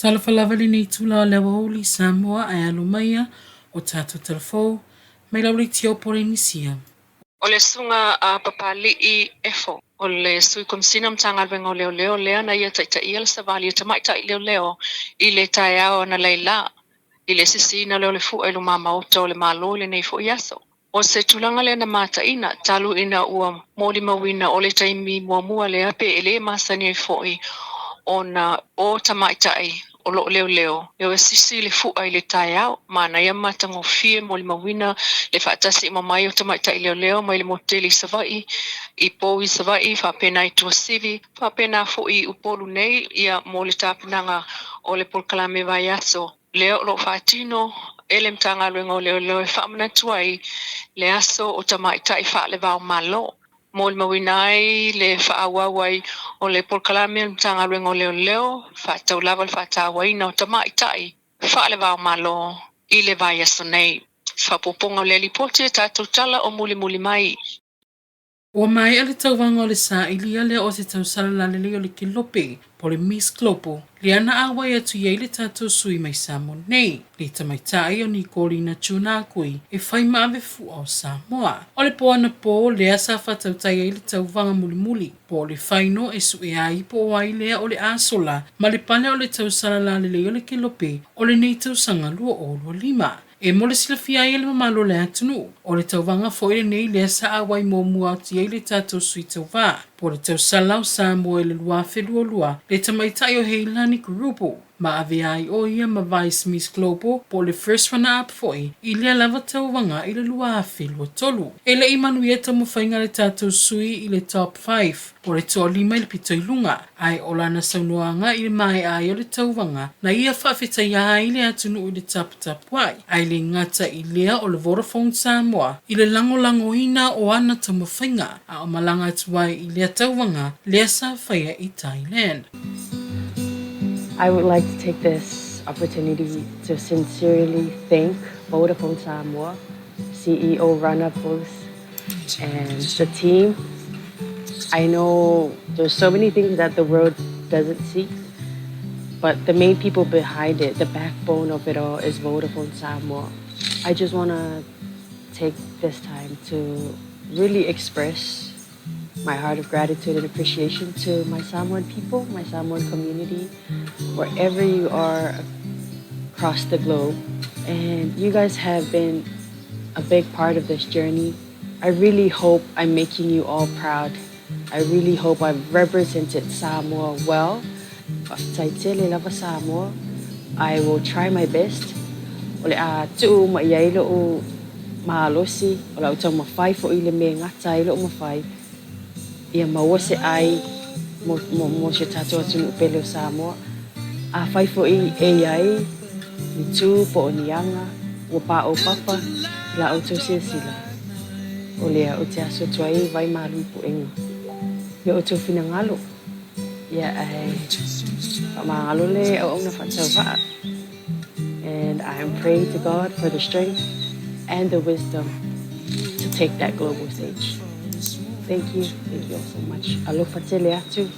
Talofa lava lenei itula o le aoauli Samoa ae alo maia o tatou talafou mai lau leitio Polenisia. O le susuga a Papali'i Efo, o le Sui Komesina o Matagaluega o Leoleo lea na ia taitaia le savali a tamaitai leoleo i le taeao analeila i le sisiina lea o le fua i luma maota o le Malo i lenei foi aso. O se tulaga lea na mataina talu ina ua molimauina o le taimi muamua lea pe e le masani ai foi ona o tamaitai o loo leoleo e o e sisi le fua i le taeao. Manaia ma matagofie molimauina le faatasi uma mai o tamaitai leoleo mai le motu tele i Savaii, i Pou i Savaii, faapena i Tuasivi, faapena foi i Upolu nei ia mo le tapenaga o le polokalame vaiaso lea o loo faatino e le Matagaluega o Leoleo e faamanatu ai le aso o tamaitai faalevao malo. Molimauina ai le faaauau ai o le polokalame o le Matagaluega o Leoleo faatatau lava le faatauaina o tamaitai faalevao malo i le vaiaso nei. Faaopoopoga o lea lipoti e tatou tala o mulimuli mai. Ua maea le tauvaga o le sailia lea o se tausala lalelei o le kelope po o le Miss Global lea na auai atu i ai le tatou sui mai Samoa nei, le tamaitai o Nikolina Junakui e fai ma ave fua o Samoa. O le po anapo lea sa faatautai ai le tauvaga mulimuli po o le final e sue ai po o ai lea o le a sola ma le pale o le tausala lalelei o le kelope o lenei tausaga 2025. E mo le silafia ai e le mamalu o le atunuu, o le tauvaga foi lenei lea sa auai muamua atu i ai le tatou sui tauvā po o le tausala o Samoa i le 2022, le tamaitai o Heilani Grubo, ma avea ai o ia ma Vice Miss Global po o le first runner up foi i lea lava tauvaga i le 2023. E le i manuia taumafaiga a le tatou sui i le top 5 po o le toalima i le pito i luga, ae o lana saunoaga i le maea ai o le tauvaga na ia faafetaia ai le atunuu i le taputapuai, ae le gata i lea o le Vodafone Samoa i le lagolagoina o ana taumafaiga a o malaga atu ai i lea tauvaga lea sa faia i Thailand. I would like to take this opportunity to sincerely thank Vodafone Samoa, CEO Rana Bose, and the team. I know there's so many things that the world doesn't see, but the main people behind it, the backbone of it all, is Vodafone Samoa. I just want to take this time to really express my heart of gratitude and appreciation to my Samoan people, my Samoan community, wherever you are across the globe. And you guys have been a big part of this journey. I really hope I'm making you all proud. I really hope I've represented Samoa well. Faafetai lava Samoa. I will try my best. O le a tuu uma i ai lou malosi, o lau taumafai foi i le mea e gata ai lou mafai, ia maua se ai mo si o tatou atunuu pele o Samoa. Afai foi e i ai ni tu po o ni aga ua paopapa i la outou silasila, o lea ou te aso atu ai vai malu i puega i o outou finagalo, ia ae faamagalo le auauna faatauvaa. And I am praying to God for the strength and the wisdom to take that global stage. Thank you. Thank you all so much. Alofa tele atu.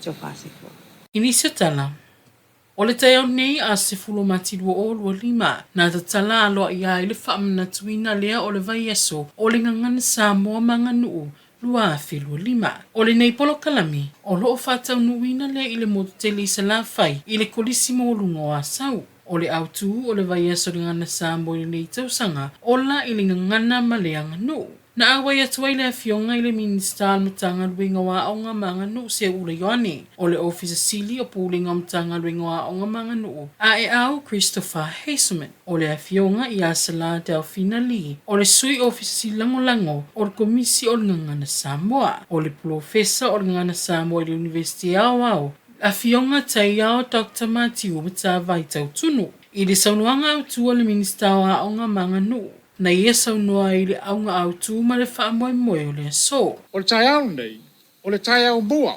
Taufa soifua. I nisi o tala, o le taeao nei a 10 Mati 2025, na tatala aloaia ai le faamanatuina lea o le vaiaso o le Gagana Samoa ma Aganuu 2025. O lenei polokalame, o loo faataunuuina lea i le motu tele i Salafai i le Kolisi Maualuga o Asau. O le autū o le vaiaso o le Gagana Samoa i lenei tausaga, ola i le gagana ma le aganuu. Na auai atu ai le Afioga i le Minisita o le Matagaluega o Aoga ma Aganuu Seuula Ioane, o le Ofisa Sili o Pulega o Matagaluega o Aoga ma Aganuu, Aeau Christopher Haseman, o le Afioga ia Sala Delphina Lee, o le Sui Ofisa Sili Lagolago o le Komisi o le Gagana Samoa, o le Polofesa o le Gagana Samoa i le Iunivesite Aoao, Afioga Taiao Doctor Matiu Matavai Tautunu. I le saunoaga autū a le Minisita o Aoga ma Aganuu, na ia saunoa ai i le auga autū ma le faamoemoe o le aso. O le taeao lenei, o le taeao mua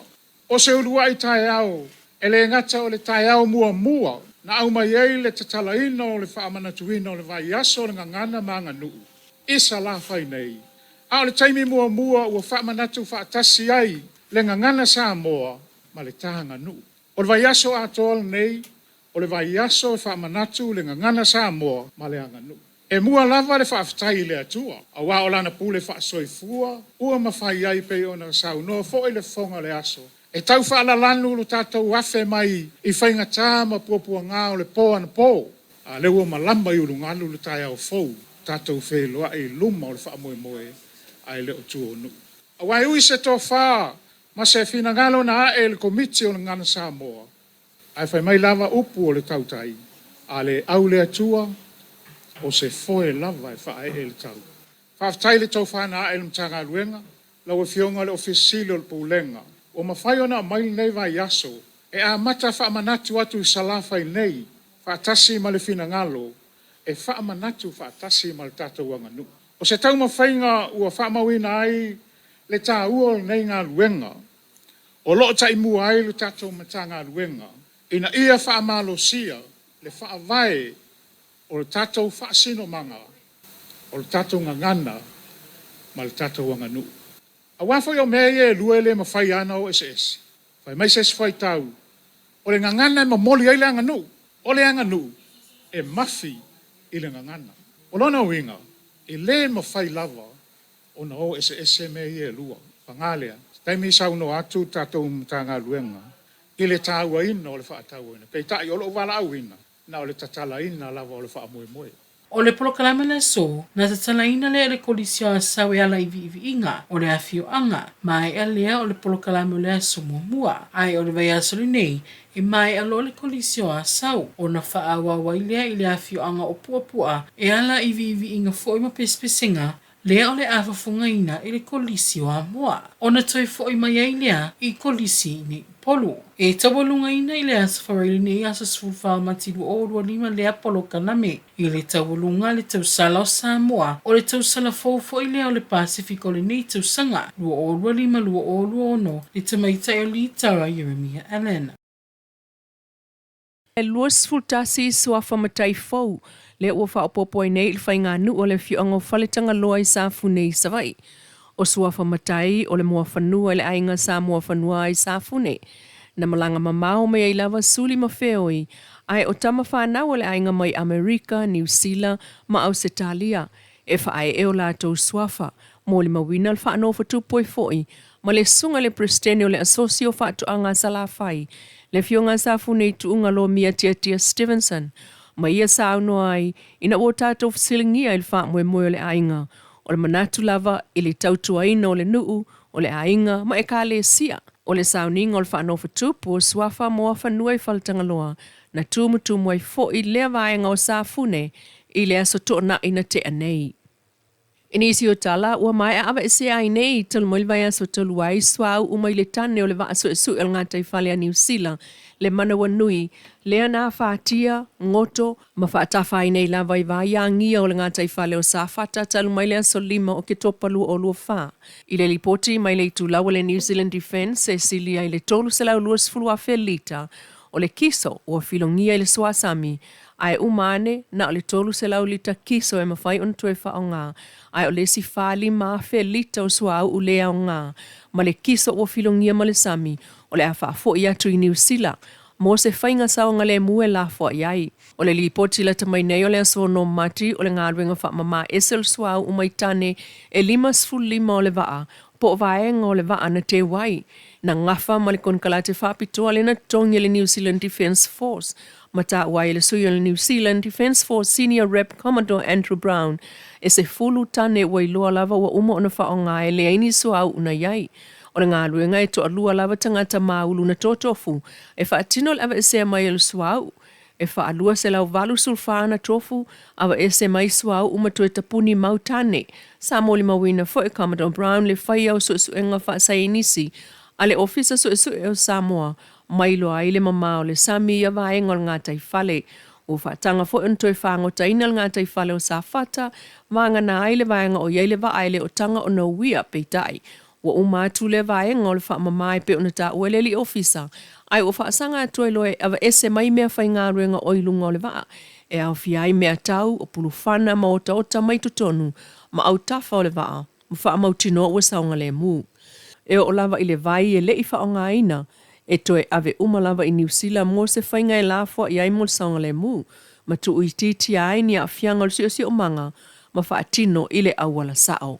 o se uluai taeao e le gata o le taeao muamua na aumai ai le tatalaina o le faamanatuina o le vaiaso o le Gagana ma Aganuu i Salafai nei, a o le taimi muamua ua faamanatu faatasi ai le Gagana Samoa ma le Taganuu. O le vaiaso atoa lenei O le vaiaso e faamanatu le gagana Samoa ma le aganuu. E mua lava le faafetai i le Atua, aua o Lana pule faasoifua ua mafai ai pei ona saunoa foi le fofoga o le aso, e tau faalalanu lo tatou afe mai i faigata ma puapuaga o le po anapo, a o lea ua malama i ulugalu le taeao fou, tatou feiloai i luma o le faamoemoe ae le o tua o nuu. Aua e ui se tofa ma se finagalo na ae i le Komiti o le Gagana Samoa, ae fai mai lava upu o le tautai, a le au le Atua, o se foe lava e faaee i le tau. Faafetai i le tofa na ae i le Matagaluega, lau Afioga i le Ofisa Sili o le Pulega, ua mafai ona aumai lenei vaiaso e amata faamanatu atu i Salafai nei, faatasi ma le finagalo e faamanatu faatasi ma le tatou aganuu. O se taumafaiga ua faamauina ai le taua o lenei galuega o lo o taimua ai le tatou Matagaluega ina ia faamalosia le faavae o le tatou faasinomaga, o le tatou gagana ma le tatou aganuu. Aua foi o mea ia e lua e le mafai lava ona o eseese. Fai mai se isi faitau, o le gagana e momoli ai le aganuu, o le aganuu e mafi i le gagana. O lona uiga, e le mafai lava ona o eseese mea ia e lua. Paga lea, o se taimi saunoa atu le tatou Matagaluega i le tauaina o le faatauaina. Peitai, o lou valaauina, na o le tatalaina lava o le faamoemoe. O le polokalame le aso, na tatalaina lea e le Kolisi o Asau e ala i viiviiga o le afioaga, maea lea o le polokalame o le aso muamua. Ae o le vaiaso lenei, e maea loa le Kolisi o Asau, ona faaauau ai lea i le afioaga o Puapua e ala i viiviiga foi ma pesepesega lea o le a fofogaina e le Kolisi o Amoa, ona toe foi mai ai lea i Kolisi i nei Upolu. E taualugaina i le Aso Faraile lenei aso 14 o Mati 2025 lea polokalame i le taualuga a le Tausala o Samoa, o le tausala fou foi lea o le Pasefika o lenei tausaga 2025-2026, le tamaitai o Litara Ieremia Allan. E 21 suafa matai fou lea ua faaopoopo ai nei i le faiganuu a le afioaga o Faletagaloa i Safune i Savaii. O suafa matai o le muafanua i le aiga sa muafanua ai Safune. Na malaga mamao mai ai lava Suli ma Feoi, ae o tama fanau a le aiga mai Amerika, Niu Sila ma Ausetalia e faaee o latou suafa. Molimauina le faanofotupu ai foi ma le susuga i le Peresetene o le Asosi o Faatoaga a Salafai, le Afioga a Safune Tuuga Lomia Tiatia Stevenson, ma ia saunoa ai ina ua tatou fesiligia i le faamoemoe o le aiga, o le manatu lava i le tautuaina o le nuu, o le aiga ma ekalesia. O le sauniga o le faanofotupu o suafa moafanua i Faletagaloa, na tumutumu ai foi lea vaega o Safune i le aso Toonai na tea nei. I nisi o tala, ua maea aveesea ai nei talu mai le vaiaso talu ai suauu mai le tane o le vaa suesue o le gataifale a Niu Sila, le Manawanui, lea na afatia, goto, ma faatafa ai nei lava i vai agia o le gataifale o Safata talu mai le aso 5 o Oketopa 2024. I le lipoti mai le itulau a le New Zealand Defence e silia i le 320,000 lita o le kiso ua filogia i le suasami, Ae uma ane, na o le 300 lita kiso e mafai ona toe faaaoga, ae o le isi 4-5 afe lita o suauu le aoga, ma le kiso ua filogia ma le sami, o le a faafoi atu i Niu Sila mo se faiga saogalemu e lafoai ai. O le lipoti lata mai nei o le aso 6 Mati o le galuega faamama ese o le suauu mai tane e 55 o le vaa, po o vaega o le vaa na teu ai, na gafa ma le konekarate faapitoa lea na totogi e le New Zealand Defence Force ma taua ai e le sui o le New Zealand Defence Force Senior Rep Commodore Andrew Brown e 10 tane ua iloa lava ua uma ona faaaoga e leai ni suauu na i ai. O le galuega e toalua lava tagata māulu na totofu e faatino le aveesea mai o le suauu e 284 ana tofu aveese mai suauu ma toe tapuni mau tane. Sa molimauina foi e Commodore Brown le faia o suesuega faasaienisi a le Ofisa Suesue o Samoa ma iloa ai le mamao o le sami i ia vaega o le gataifale. Ua faataga foi ona toe fagotaina le gataifale o Safata, vagana ai le vaega o i ai le vaa e le o taga ona uia, peitai, ua uma atu lea vaega o le faamama e pei ona taua e le alii ofisa, ae ua faasaga atu ai loa e aveese mai meafaigaluega o i luga o le vaa, e aofia ai meatau, o pulufana ma otaota mai totonu ma autafa o le vaa, ma faamautinoa ua saogalemu. E oo lava i le vai e le i faaaogaina. e toe ave uma lava i Niu Sila mo se faiga e lafoa'i ai mo le saogalemu ma tuuitiitia ai ni aafiaga o le siosiomaga ma faatino i le auala sa'o.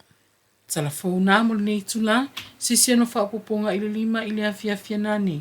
Tala fou na mo lenei itulā, sisi ana faaopoopoga i le 5 i le afiafi anane.